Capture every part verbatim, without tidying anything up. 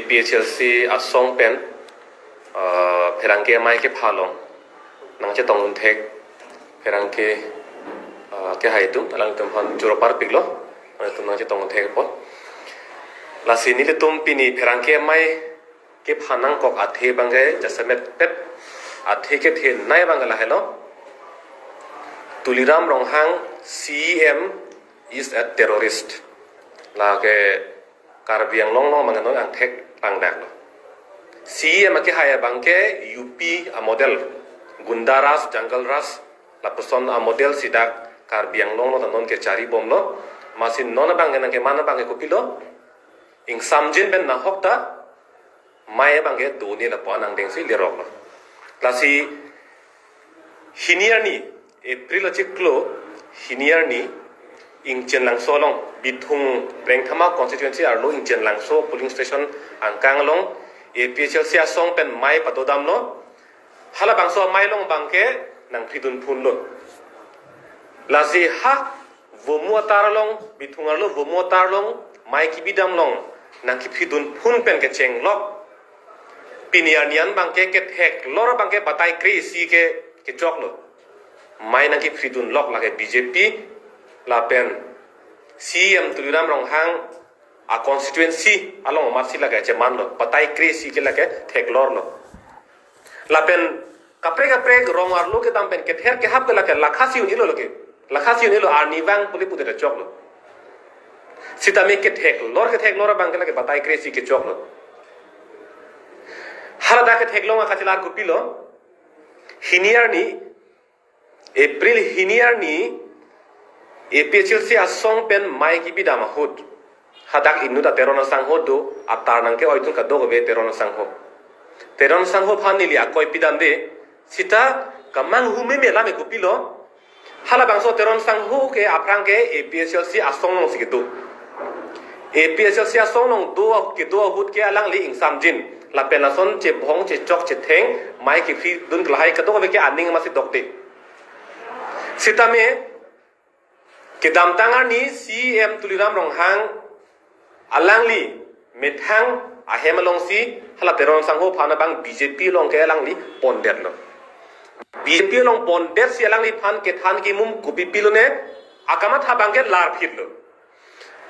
P H L C asong pen, ah, pherangke amei kepha along nangchetong un thek pherangke, ah, kehai atum, alangtum aphan choro parpiklo, alangtum nangchetong un thek apot. Lasi nelitum pini pherangke amei kepha nangkok athe abangke jasemet pet, athe kethenei abangke lahelo: Tuliram Ronghang C E M is a terrorist. Lake Karbi Anglong along abangke non angthek pangdaklo. C E M akehai abangke U P amodel, Gunda Raj, Jungle Raj, lapuson amodel si dak Karbi Anglong along non kecharibomlo. Amatsi non abangke nangkeman abangke kopilo? Ingsamjin pen nahok ta amei abangke do-un-e lapu an angdengsi leroklo. Lasi hini arni, April achiklo hini arni, Ingchenlangso along, Bithung Rengthama constituency arlo Ingchenlangso polling station angkang along A P H L C asong pen amei padodamlo. Halabangso amei along abangke nangphridun phunlo. Lasi ha Vomu atar along, Bithung arlo Vomu atar along amei kebidam along nangkephridun phun pen kechenglok, pini arni an abangke ketheklor abangke batai kre isi ke kechoklo. Amei nangkephridunlok lake B J P lapen C E M Tuliram Ronghang a constituency along amatsi lake chemanlo, batai kre isi ke lake theklorlo. Lapen kaprek kaprek rong arlo kedam pen kether kehap ke lake lakhasi un-elo lake. Lakhasi un-elo, arnivang pule pudet choklo. Sitame ketheklor ketheklor abangke lake batai kre isi kechoklo. Haladak ketheklong akachelar kopilo? Hini arni, April hini arni, A P H L C asong pen amei kebidam ahut, hadak inut a Teron asangho do, atar nangke-oidun kadokave Teron asangho. Teron asangho aphan neli akoi pidamde, sita kemanghu meme lam ke kopilo? Halabangso Teron asangho ke aphrang ke A P H L C asong alongsi kedo. A P H L C asong along do, kedo ahut ke alangli ingsamjin lapen lason chebhong chechok chetheng, amei kephridun kelahai kadokave ke aning amatsi dokde. Sitame kedamtang arni C E M Tuliram Ronghang alangli methang ahem alongsi hala Teron asangho aphan abang B J P along ke alangli pondetlo. B J P along pondetsi alangliphan kethan kemum kopi pilone, akamatha abangke larphitlo.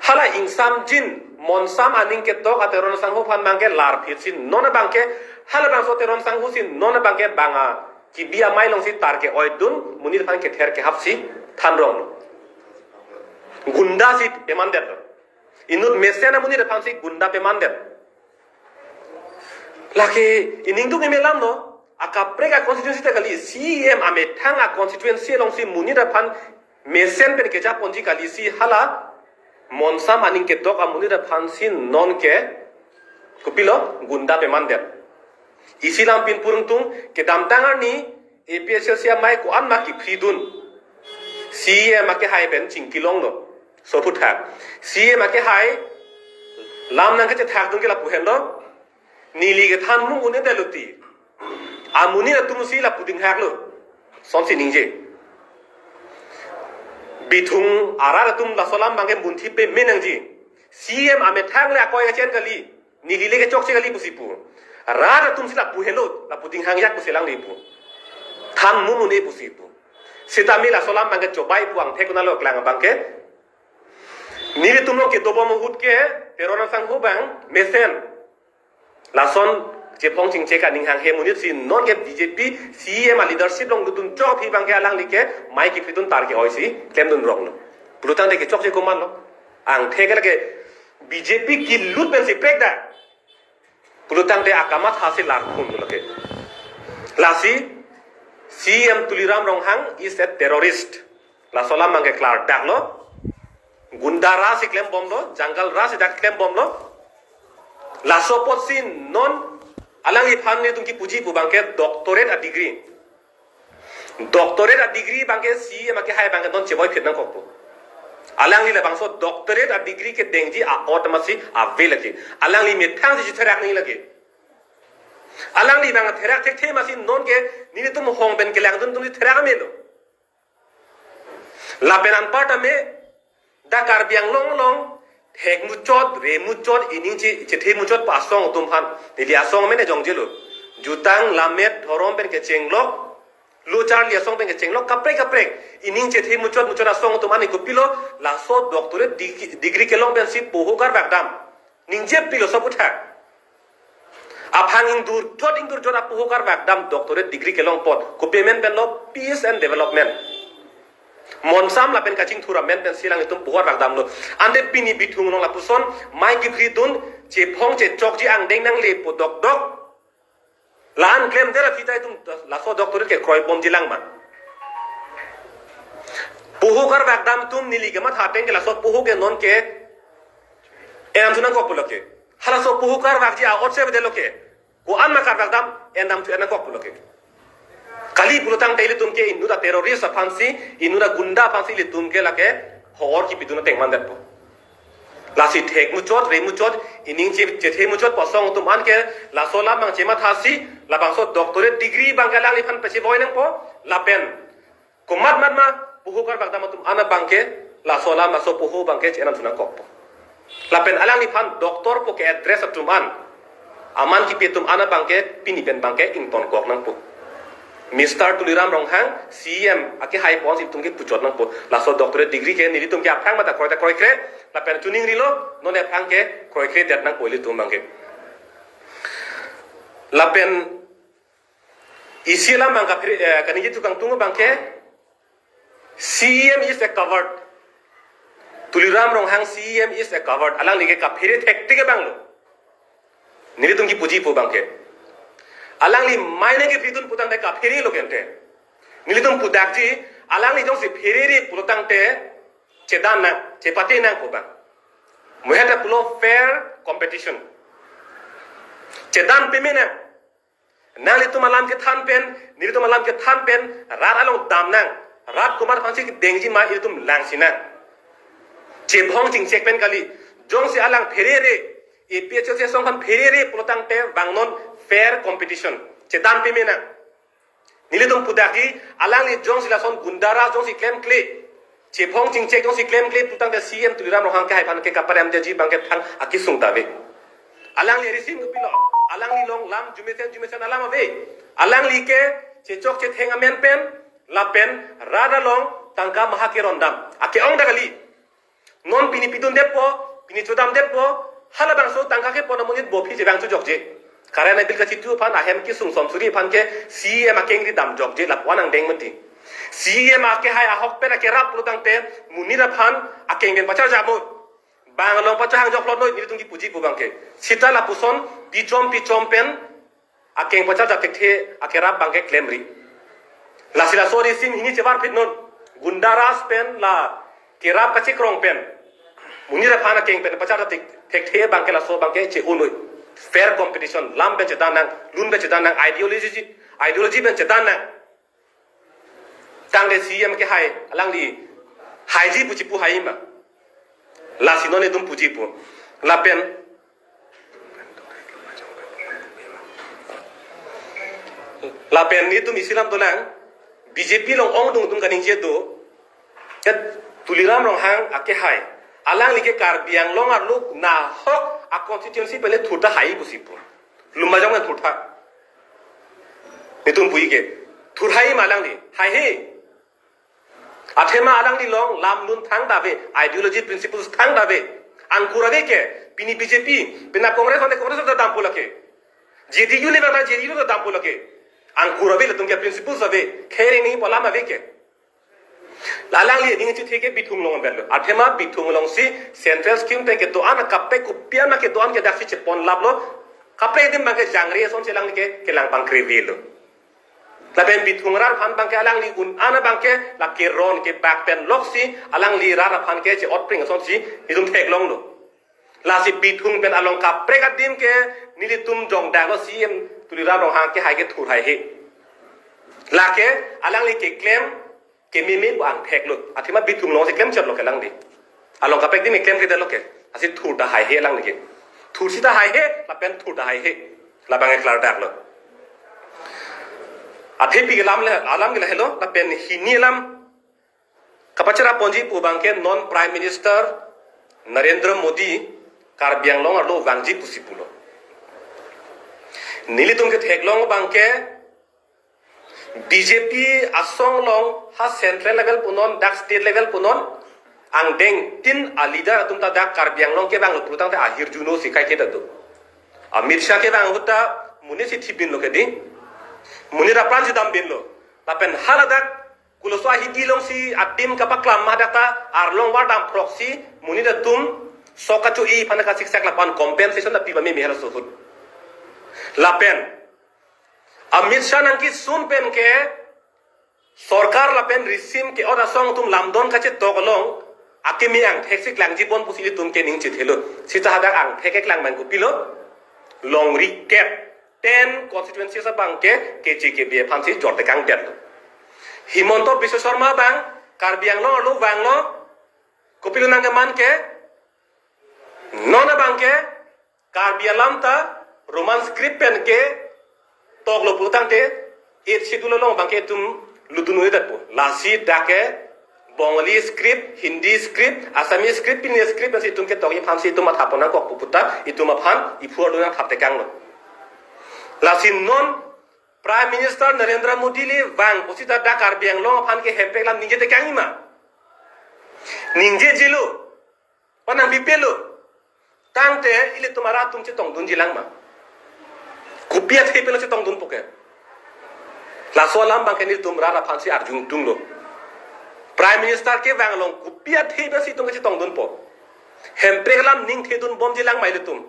Hala ingsamjin, monsam aning ketok a Teron asangho aphan abangke larphitsi non abangke, halabangso Teron asangho si non abangke bang a kebi amei alongsi tar ke-oidun, monit aphan kether kehapsi thanronglo. Gunda si pemandetlo. Inut mesen amonit aphansi gunda pemandet. Lake iningduk ime lamlo, akaprek a constituency ta kali, C E M amethang a constituency alongsi monit aphan mesen pen kejaponji kalisi hala monsam aning ketok amonit aphansi non ke kopilo, gunda pemandet. Isi lam pinpur ingtung, kedamtang arni A P H L C amei ko-an ma kephridun, C E M akehai pen chingkilonglo. Soputhak C E M akehai lam nangkechethakdun ke lapu henlo, neli kethan mum un-e detlo ti. Amonit atumsi lapu dinghaklo, sonsi ningje. Bithung arat atum laso alam abangke munthi peme nangji. C E M amethang le akoi kachen kali, neli le kechokche kali pusi pu. Rat atumsi lapu helo, lapu dinghang jak pusi alangli pu. Than mum un-e pusi pu. Sitame laso alam abangke chobai pu angthek konatlo klang abangke. Nelitum along kedobom ahut ke Teron asangho abang mesen lason chebhong chingchek aning hanghe monit si non ke B J P C E M a leadership along dodun chok aphi abangke alangli ke amei kephridun tar ke-oisi klemdunronglo. Pulotangte kechokche komatlo? Angthek lake B J P kelut pensi prekdak. Pulotangte akamatha si larphunlo lake. Lasi C E M Tuliram Ronghang is a terrorist. Laso alam abangke klardaklo. Gunda Raj si klembomlo, Jungle Raj si dak klembomlo. Laso apotsi non alangliphan nelitum kepuji pu abangke doctorate a degree. Doctorate a degree abangke C E M akehai abangke non cheboiphit nangkokpo. Alangli labangso doctorate a degree kedengji a-ot amatsi ave lake. Alangli methangsi chetherak nangji lake. Alangli abang therak thekthe amatsi non ke nelitum hong pen kelangdun atumsi therak amelo. Lapen anparta me, dak Karbi Anglong along Thek muchot, re muchot, ining che, chethe muchot pu asong atum aphan. Neli asong amen jongjelo. Jutang, lammet, dhorom pen kechenglok, lo charli asong pen kechenglok, kaprek kaprek. Ining chethe muchot muchot asong atum an kopilo, laso doctorate dig-, degree kelong pensi poho karbak dam. Ningje pilo sob uthak. Aphang ingdurjot ingdurjot apoho karbak dam doctorate degree kelong apot. Kopi amen penlo, peace and development. Monsam lapen kachingthur amen pensi alanglitum poho karbak damlo. Ante pini Bithung along lapuson, mai kipri dun, chephong chechokji angdeng nangle po dokdok. La-an klemdet aphi ta itum laso doctorate ke kroibomji lang ma. Poho karbak dam atum neli kematha ateng ke laso poho ke non ke endam thu nangkok pulo ke. Halaso poho karbakji a-ot si avedetlo ke. Ko-an ma karbak dam, endam thu en nangkok pulo ke. Kali pulo tangte ilitum ke inut a-terrorist aphansi, inut a-gunda aphansi ilitum ke lake hor kipidun ateng mandetpo. Lasi thek muchot, re muchot, ining che, chethe muchot pu asong atum an ke laso alam abang chemathasi, labangso doctorate degree abang ke alangliphan pachevoi nangpo, lapen komat mat ma poho karbak dam atum an abang ke laso alam, laso poho abang ke che-endam thu nangkokpo. Lapen alangliphan doctor pu ke-address atum an, aman kipi atum an abang ke pini pen abang ke ingtonkok nangpo. Mister Tuliram Ronghang, C E M akehai ponsi itum ke puchot nangpo. Laso doctorate degree ke nelitum ke aphrang mata kroikre ta kroikre, lapen chuning rilo, non aphrang ke kroikredet nangpo ilitum abang ke. Lapen isi alam abang kaphere, eh, kaningje thu kangtung abang ke, C E M is a coward. Tuliram Ronghang C E M is a coward. Alangli ke kaphere thektik abang lo. Nelitum kipuji pu abang ke. Alangli mai nangkipidun putangte kaphere lo kente. Nelitum pudakji, alangli jongsi pherere pulo tangte chedan nang, chepate nang pu abang. Muheta pulo fair competition. Chedan peme nang. Nanglitum alam kethan pen, nelitum alam kethan pen, rat along dam nang. Rat komat aphansi kedengji ma ilitum langsi nang. Chephong chingchek pen kali. Jongsi alang pherere, A P H L C asong aphan pherere pulo tangte vangnon fair competition. Chedan peme nang. Nelitum pudakji, alangli jongsi lason gunda raj jongsi klemkle, chephong chingchek jongsi klemkle putangte C E M Tuliram Ronghang akehai aphan ke kaparemtangji abang ke thang akesung ta ave. Alangli risim kopilo, alangli along lam jumesen jumesen alam ave. Alangli ke chechok chetheng amen pen, lapen rat along tangka maha keron dam ake-ong ta kali. Non pini pidundetpo, pini chodamdetpo, halabangso tangka kepon amonit bo aphi chevang chojokje. Current bill kachitu aphan, ahem kesung som suri aphan ke C E M akengri damjokje, lapu-an angdeng mati. C E M akehai ahok pen akerap pulo tangte, monit aphan akeng pen pacharjap mo. Bang along pachahang joklo noi, nelitum kipuji pu abang ke. Sita lapuson, pichom pichom pen, akeng pacharjap thekthe akerap abang ke klemri. Lasi laso risim hini chevarphit non. Gunda raj pen la kerap kachekrong pen, monit aphan akeng pen pacharjap thek, thekthe abang ke laso abang ke che-o noi. Fair competition, lam pen chedan nang, lun pen chedan nang, ideology, ideology pen chedan nang. Tangte C E M akehai, alangli haiji pu chipu hai ma. Lasi non itum puji pu. Lapen, lapen nelitum isi alam dolang, B J P along ongdung atum kaningje do, ya Tuliram Ronghang akehai. Alangli ke Karbi Anglong arlo nahok a-constituency pen le thurta hai pusi pu. Lumbajong pen thurta. Nelitum puji ke. Thur hai ma alangli. Haihe. Athema alangli along lam lun thangta ave, ideology principles thangta ave. Angkur ave ke, pini B J P, pini Congress ante Congress ta dampo lake. J D U le bang ta J D U ta dampo lake. Angkur ave, latum ke principles ave, khereng ni pu alam ave ke. La alangli ning chithe ke Bithung along ben lo. Athema Bithung alongsi central scheme pen kedo-an kaprek kopi-an kedo-an ke daksi chepon laplo. Kaprek adim abang ke jangre asonsi alangli ke kelang pangkrevelo. Lapen Bithung arat aphan abang ke alangli un-an abang ke la keron kebak pen loksi alangli rat aphan ke che-otpring asonsi itum theklonglo. Lasi Bithung pen along kaprek adim ke nelitum jongdaklo C E M Tuliram Ronghang akehai ke thur haihe. Lake alangli keklem kememe pu angthek lo. Athema Bithung alongsi klemchot lo ke alangli. Along kaprek adim klemkledetlo ke. Lasi thurta haihe alangli ke. Thur sita haihe, lapen thurta haihe. Labang klardak lo. Athe pi alam le, alam ke lahelo, lapen hini alam kapacheraponji pu abang ke non Prime Minister Narendra Modi Karbi Anglong arlo vangji pusi pulo. Nelitum ketheklong abangke B J P asong along ha central level punon, dak state level punon, angdeng tin a leader atum ta dak Karbi Anglong kevanglo pulotangte ahirjuno si kaiketa do. Amit Shah kevang ahut ta monit si thipinlo kedi. Monit apran si dambinlo. Lapen haladak koloso ahidi alongsi adim kapaklam ma dak ta arlong vardam phroksi monit atum sok kacho-i aphan kasiksak lapen compensation ta pi pame mehar suhut. Lapen Amit Shah nangkesung pen ke sorkar lapen risim ke-ot asong atum lamdon kachetok along akimi angthek si klangji pon pusi ilitum ke ning chithelo. Sita hadak angthek keklang abang kopilo? Longri kep, ten constituencies abangke K J K B aphansi jor tekangdet. Himanta Biswa Sarma abang Karbi Anglong arlo vanglo, kopilo nangkeman ke, non abangke Karbi alam ta Roman script pen ketoklo pulotangte, Eighth Schedule along abangke itum lutdun un'edetpo. Lasi dak ke Bengali script, Hindi script, Assamese script, pine script pensi itum ketokji aphansi itum matha pon nangkok pu puta itum aphan iphu arlo nangthap tekanglo. Lasi non Prime Minister Narendra Modi le vang pusita dak Karbi Anglong aphan ke hemprek alam ningje tekangji ma? Ningjejelo. Panang bipelo. Tangte ilitum arat atum chetongdunji lang ma? Kopi athe pen chetongdunpo ke? Laso alam abangke nelitum rat aphansi arjudunlo. Prime Minister kevang along kopi athe pensi itum chetongdunpo? Hemprek alam ning thedun bomji lang ma ilitum?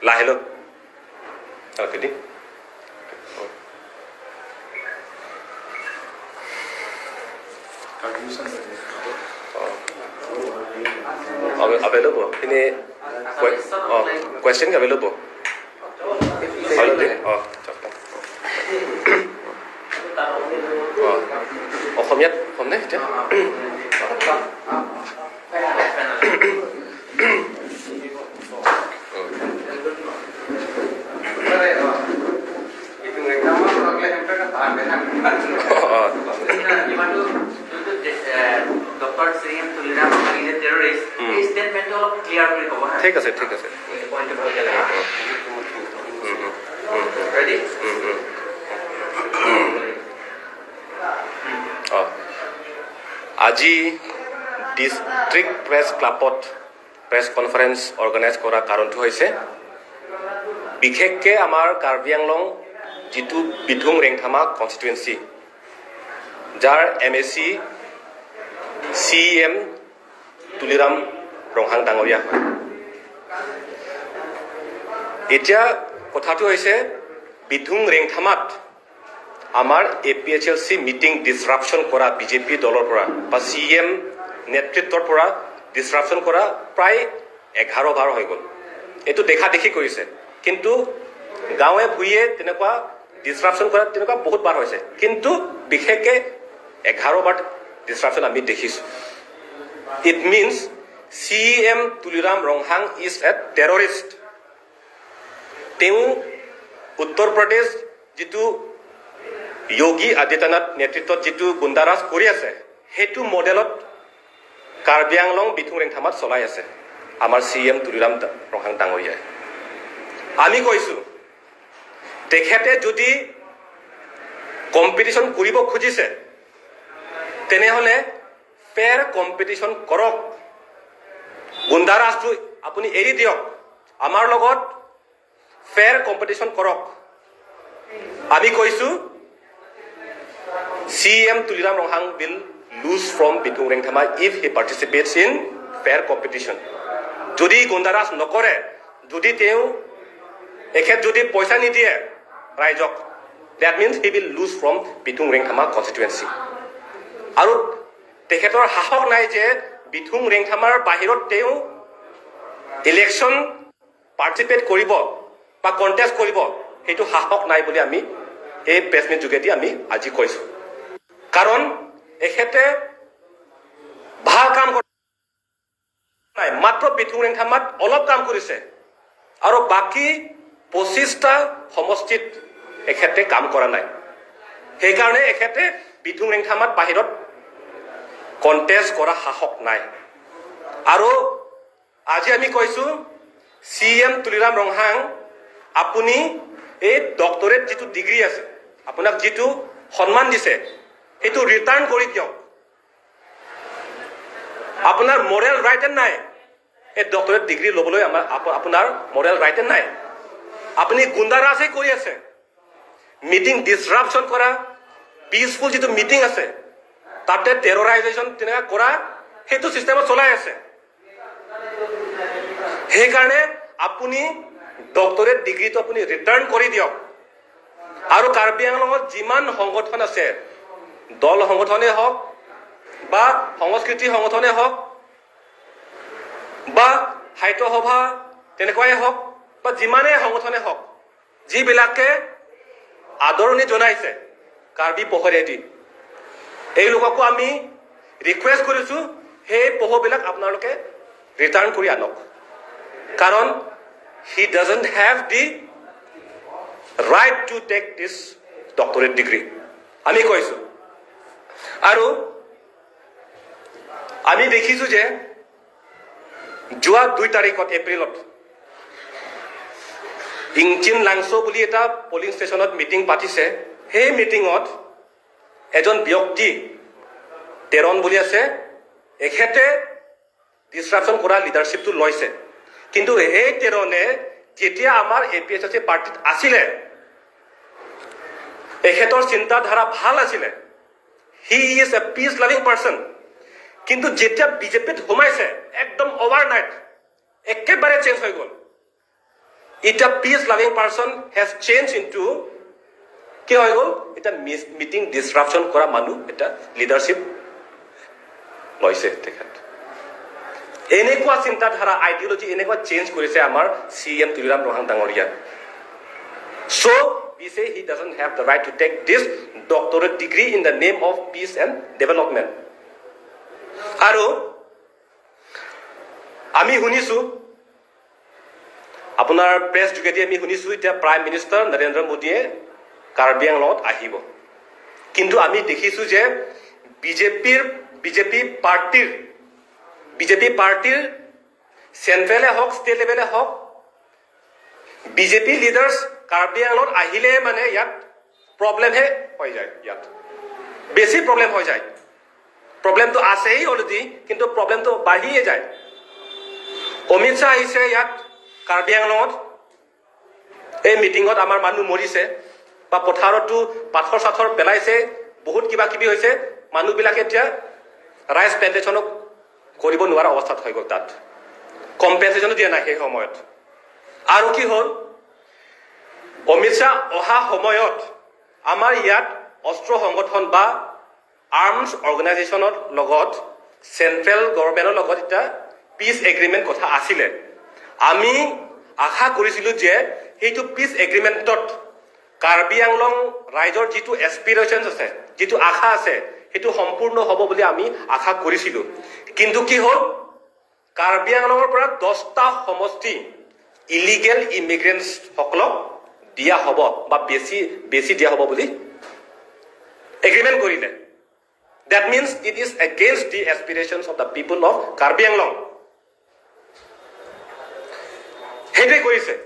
Lahelo. Oke, di. Avail-, available. Ini que-, oh, question available. Available. Oh, cakap. Oh. অসমীয়াত ক'ম নে এতিয়া? Doctor C M Tuliram Ronghang is a terrorist. Hmm. এই ষ্টেটমেণ্টটো অলপ ক্লিয়াৰ কৰি ক'ব হা। ঠিক আছে, ঠিক আছে। এই পইণ্টটো ভালকৈ লাগে। হুম, হুম। Ready? হুম, হুম। অ। আজি ডিষ্ট্ৰিক্ট প্ৰেছ ক্লাবত প্ৰেছ কনফাৰেন্স অৰ্গেনাইজ কৰা কাৰণটো হৈছে, বিশেষকৈ আমাৰ কাৰ্বি আংলং যিটো বিথুং ৰেংথামা কনষ্টিটুৱেঞ্চি, যাৰ M A C C E M Tuliram ৰংহাং ডাঙৰীয়া হয়। এতিয়া কথাটো হৈছে, বিথুং ৰেংথামাত আমাৰ এ পি এইচ এল চি মিটিং ডিছৰাপশ্যন কৰা বি জে পি দলৰ পৰা বা চি ই এম নেতৃত্বৰ পৰা ডিছৰাপশ্যন কৰা প্ৰায় এঘাৰ বাৰ হৈ গ'ল। এইটো দেখা দেখি কৰিছে, কিন্তু গাঁৱে ভূঞে তেনেকুৱা ডিছৰাপশ্যন কৰা তেনেকুৱা বহুত বাৰ হৈছে, কিন্তু বিশেষকৈ এঘাৰ বাৰ ডিছৰাপশ্যন আমি দেখিছোঁ। It means C E M Tuliram Ronghang is a terrorist। তেওঁ উত্তৰ প্ৰদেশ যিটো যোগী আদিত্যনাথ নেতৃত্বত যিটো গুণ্ডাৰাজ কৰি আছে, সেইটো মডেলত কাৰ্বি আংলং বিথুং ৰেংথামাত চলাই আছে আমাৰ চি ই এম তুলিৰাম দা-, ৰংহাং ডাঙৰীয়াই। আমি কৈছোঁ, তেখেতে যদি কম্পিটিশ্যন কৰিব খুজিছে, তেনেহ'লে ফেয়াৰ কম্পিটিশ্যন কৰক। গুণ্ডাৰাজটো আপুনি এৰি দিয়ক, আমাৰ লগত ফেয়াৰ কম্পিটিশ্যন কৰক। আমি কৈছোঁ, C E M Tuliram Ronghang will lose from Bithung Rengthama if he participates in fair competition। যদি গুণ্ডাৰাজ নকৰে, যদি তেওঁ, এখেত যদি পইচা নিদিয়ে ৰাইজক, that means he will lose from Bithung ৰেংথামা কনষ্টিটুৱেঞ্চি। আৰু তেখেতৰ সাহস নাই যে বিথুং ৰেংথামাৰ বাহিৰত তেওঁ ইলেকশ্যন পাৰ্টিচিপেট কৰিব বা কণ্টেষ্ট কৰিব, সেইটো সাহস নাই বুলি আমি এই প্ৰেছ মিট যোগেদি আমি আজি কৈছোঁ। কাৰণ এখেতে ভাল কাম কৰা নাই, মাত্ৰ বিথুং ৰেংথামাত অলপ কাম কৰিছে আৰু বাকী পঁচিছটা সমষ্টিত এখেতে কাম কৰা নাই। সেইকাৰণে এখেতে বিথুং ৰেংথামাত বাহিৰত কণ্টেষ্ট কৰা সাহস নাই। আৰু আজি আমি কৈছো, চি ই এম তুলিৰাম ৰংহাং, আপুনি এই ডক্টৰেট যিটো ডিগ্ৰী আছে, আপোনাক যিটো সন্মান দিছে, সেইটো ৰিটাৰ্ণ কৰি দিয়ক। আপোনাৰ মৰেল ৰাইট নাই, এই ডক্টৰেট ডিগ্ৰী ল'বলৈ আমাৰ আপ- আপোনাৰ মৰেল ৰাইট নাই। আপুনি গুণ্ডাৰাজে কৰি আছে, মিটিং ডিছৰাপশ্যন কৰা, পিচফুল যিটো মিটিং আছে, তাতে টেৰৰাইজেশ্যন তেনেকুৱা কৰা, সেইটো চিষ্টেমত চলাই আছে। সেইকাৰণে আপুনি ডক্টৰেট ডিগ্ৰীটো আপুনি ৰিটাৰ্ণ কৰি দিয়ক। আৰু কাৰ্বি আংলঙত যিমান সংগঠন আছে, দল সংগঠনে হওক বা সংস্কৃতি সংগঠনে হওক বা সাহিত্য সভা তেনেকুৱাই হওক বা যিমানে সংগঠনে হওক, যিবিলাকে আদৰণি জনাইছে কাৰ্বি পহৰেদি, এইলোককো আমি ৰিকুৱেষ্ট কৰিছো, সেই পহবিলাক আপোনালোকে ৰিটাৰ্ণ কৰি আনক। কাৰণ he doesn't have the right to take this doctorate degree, আমি কৈছো। আৰু আমি দেখিছো যে যোৱা দুই তাৰিখত এপ্ৰিলত ইংচিন লাংচ' বুলি এটা পলিং ষ্টেচনত মিটিং পাতিছে। সেই মিটিঙত এজন ব্যক্তি তেৰণ বুলি আছে, এখেতে ডিছৰাপশ্যন কৰা লিডাৰশ্বিপটো লৈছে। কিন্তু সেই তেৰণে যেতিয়া আমাৰ এ পি এইচ এল চি পাৰ্টিত আছিলে, এখেতৰ চিন্তাধাৰা ভাল আছিলে, he is a peace loving person। কিন্তু যেতিয়া বিজেপিত সোমাইছে, একদম অভাৰনাইট একেবাৰে চেঞ্জ হৈ গ'ল। এতিয়া peace loving person has changed into কি হৈ গ'ল? এতিয়া মিটিং ডিছৰাপশ্যন কৰা মানুহ, এটা লিডাৰশ্বিপ লৈছে তেখেত। এনেকুৱা চিন্তাধাৰা, আইডিঅলজি এনেকুৱা চেঞ্জ কৰিছে আমাৰ চি ই এম তুলিৰাম ৰংহাং ডাঙৰীয়া। So we say he doesn't have the right to take this doctorate degree in the name of peace and development। আৰু আমি শুনিছো, আপোনাৰ প্ৰেছ যোগেদি আমি শুনিছো, এতিয়া প্ৰাইম মিনিষ্টাৰ নৰেন্দ্ৰ মোদীয়ে কাৰ্বি আংলঙত আহিব। কিন্তু আমি দেখিছো যে বিজেপিৰ বিজেপি পাৰ্টিৰ বিজেপি পাৰ্টিৰ চেণ্ট্ৰেলে হওক, ষ্টেট লেভেলে হওক, বিজেপি লিডাৰ্ছ কাৰ্বি আংলঙত আহিলে মানে ইয়াত প্ৰব্লেমহে হৈ যায়, ইয়াত বেছি প্ৰব্লেম হৈ যায়। প্ৰব্লেমটো আছেই অলৰেডি, কিন্তু প্ৰব্লেমটো বাঢ়িয়ে যায়। অমিত শ্বাহ আহিছে ইয়াত কাৰ্বি আংলঙত, এই মিটিঙত আমাৰ মানুহ মৰিছে বা পথাৰতো পাথৰ চাথৰ পেলাইছে, বহুত কিবা কিবি হৈছে। মানুহবিলাকে এতিয়া ৰাইচ প্লেণ্টেশ্যনো কৰিব নোৱাৰা অৱস্থাত হৈ গ'ল, তাত কম্পেনচেশ্যনো দিয়া নাই সেই সময়ত। আৰু কি হ'ল, অমিত শ্বাহ অহা সময়ত আমাৰ ইয়াত অস্ত্ৰ সংগঠন বা আৰ্মছ অৰ্গেনাইজেশ্যনৰ লগত চেণ্ট্ৰেল গভৰ্ণমেণ্টৰ লগত এটা পিচ এগ্ৰিমেণ্ট কথা আছিলে। আমি আশা কৰিছিলো যে সেইটো পিচ এগ্ৰিমেণ্টত কাৰ্বি আংলং ৰাইজৰ যিটো এছপিৰেশ্যনছ আছে, যিটো আশা আছে, সেইটো সম্পূৰ্ণ হ'ব বুলি আমি আশা কৰিছিলো। কিন্তু কি হ'ল, কাৰ্বি আংলঙৰ পৰা দহটা সমষ্টি ইলিগেল ইমিগ্ৰেণ্টছসকলক দিয়া হ'ব বা বেছি বেছি দিয়া হ'ব বুলি এগ্ৰিমেণ্ট কৰিলে। That means it is against the aspirations of the people of Karbi Anglong। সেইটোৱে কৰিছে,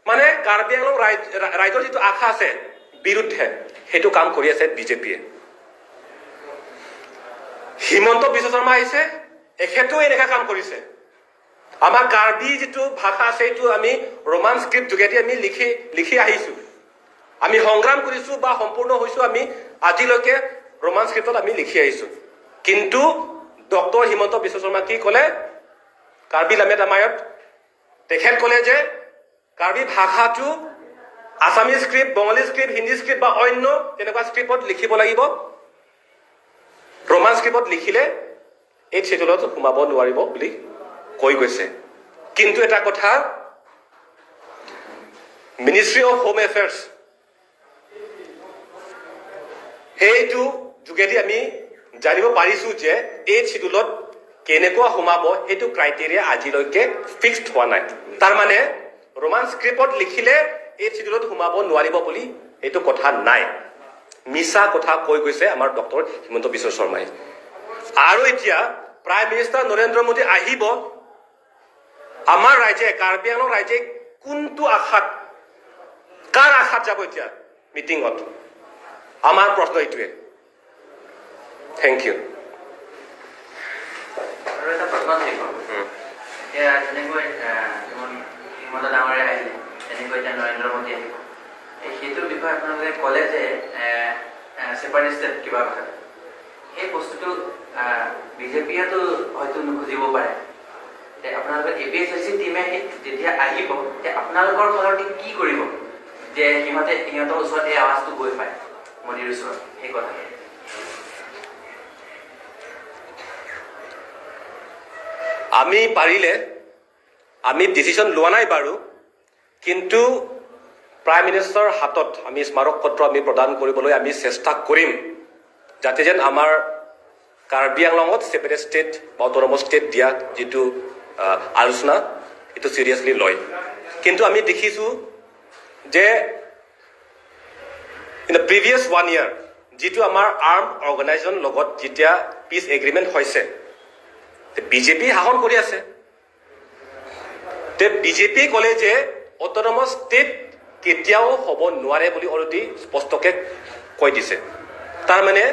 মানে কাৰ্বি আংলং ৰাইজ- ৰা- ৰাইজৰ যিটো আশা আছে বিৰুদ্ধে সেইটো কাম কৰি আছে বিজেপিয়ে। হিমন্ত বিশ্ব শৰ্মা আহিছে, এখেতেও এনেকা কাম কৰিছে। আমাৰ কাৰ্বি যিটো ভাষা আছে, এইটো আমি ৰোমান স্ক্ৰিপ্ট যোগেদি আমি লিখি লিখি আহিছো। আমি সংগ্ৰাম কৰিছো বা সম্পূৰ্ণ হৈছো, আমি আজিলৈকে ৰোমান স্ক্ৰিপ্টত আমি লিখি আহিছো। কিন্তু ডক্টৰ হিমন্ত বিশ্ব শৰ্মা কি ক'লে? কাৰ্বি লামেত আমায়ত তেখেত ক'লে যে কাৰ্বি ভাষাটো আছামিজ স্ক্ৰিপ্ট, বঙালী স্ক্ৰিপ্ট, হিন্দী স্ক্ৰিপ্ট বা অন্য তেনেকুৱা স্ক্ৰিপ্টত লিখিব লাগিব। ৰোমান স্ক্ৰিপ্টত লিখিলে এইথ শ্বিডিউলত সোমাব নোৱাৰিব বুলি কৈ গৈছে। কিন্তু এটা কথা, মিনিষ্ট্ৰী অফ হোম এফেয়াৰ্ছ, সেইটো যোগেদি আমি জানিব পাৰিছো যে এইথ শ্বিডিউলত কেনেকুৱা সোমাব, সেইটো ক্ৰাইটেৰিয়া আজিলৈকে ফিক্সড হোৱা নাই। তাৰমানে ৰোমান স্ক্ৰিপ্টত লিখিলে এইথ শ্বিডিউলত সোমাব নোৱাৰিব বুলি এইটো কথা নাই। মিছা কথা কৈ গৈছে আমাৰ ডক্টৰ হিমন্ত বিশ্ব শৰ্মাই। আৰু এতিয়া প্ৰাইম মিনিষ্টাৰ নৰেন্দ্ৰ মোদী আহিব, আমাৰ ৰাইজে, কাৰ্বি আংলং ৰাইজে কোনটো আশাত, কাৰ আশাত যাব এতিয়া মিটিঙত? আমাৰ প্ৰশ্ন এইটোৱে। Thank you. আৰু এটা প্ৰশ্ন থাকিব। এতিয়া যেনেকৈ আহ, শ্ৰীমন- শ্ৰীমন্ত ডাঙৰীয়া আহিলে, তেনেকৈ এতিয়া নৰেন্দ্ৰ মোদী আহিব। এই সেইটো বিষয়ে আপোনালোকে ক'লে যে ছেপাৰেট ষ্টেট কিবা কথা, সেই বস্তুটো বিজেপিয়েতো হয়তো নুখুজিব পাৰে। এতিয়া আপোনালোকে এ পি এইচ এল চি টিমে সেই যেতিয়া আহিব, তেতিয়া আপোনালোকৰ ফালৰ টিম কি কৰিব যে সিহঁতে সিহঁতৰ ওচৰত এই আৱাজটো গৈ পায়, মোদীৰ ওচৰত, সেই কথাটো? আমি পাৰিলে, আমি ডিচিশ্যন লোৱা নাই বাৰু, কিন্তু প্ৰাইম মিনিষ্টাৰৰ হাতত আমি স্মাৰক পত্ৰ আমি প্ৰদান কৰিবলৈ আমি চেষ্টা কৰিম, যাতে যেন আমাৰ কাৰ্বি আংলঙত ছেপাৰেট ষ্টেট বা অট'নমাছ ষ্টেট দিয়া যিটো আহ, আলোচনা, এইটো চিৰিয়াছলি লয়। কিন্তু আমি দেখিছোঁ যে in the previous one year যিটো আমাৰ আৰ্ম অৰ্গেনাইজেশ্যন লগত যেতিয়া পিচ এগ্ৰিমেণ্ট হৈছে, বিজেপি শাসন কৰি আছে। তে বিজেপিয়ে ক'লে যে অট'নমাছ ষ্টেট কেতিয়াও হ'ব নোৱাৰে বুলি অলৰেডি স্পষ্টকে কৈ দিছে। তাৰমানে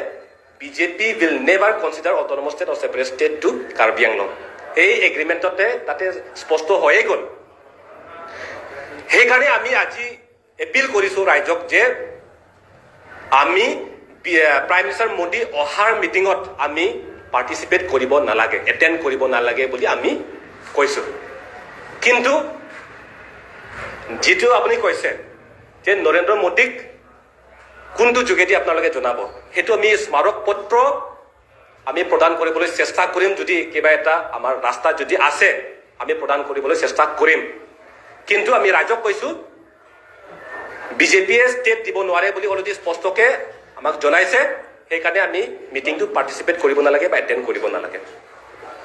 BJP will never consider autonomous state or separate state to Karbi Anglong. এই এগ্ৰিমেণ্টতে তাতে স্পষ্ট হৈয়ে গ'ল। সেইকাৰণে আমি আজি এপিল কৰিছোঁ ৰাইজক যে আমি বি- প্ৰাইম মিনিষ্টাৰ মোদী অহাৰ মিটিঙত আমি পাৰ্টিচিপেট কৰিব নালাগে, এটেণ্ড কৰিব নালাগে বুলি আমি কৈছোঁ। কিন্তু যিটো আপুনি কৈছে যে নৰেন্দ্ৰ মোদীক কোনটো যোগেদি আপোনালোকে জনাব, সেইটো আমি স্মাৰক পত্ৰ আমি প্ৰদান কৰিবলৈ চেষ্টা কৰিম। যদি কিবা এটা আমাৰ ৰাস্তা যদি আছে, আমি প্ৰদান কৰিবলৈ চেষ্টা কৰিম। কিন্তু আমি ৰাইজক কৈছোঁ, বিজেপিয়ে ষ্টেট দিব নোৱাৰে বুলি অলৰেডি স্পষ্টকে আমাক জনাইছে। সেইকাৰণে আমি মিটিংটো পাৰ্টিচিপেট কৰিব নালাগে বা এটেণ্ড কৰিব নালাগে।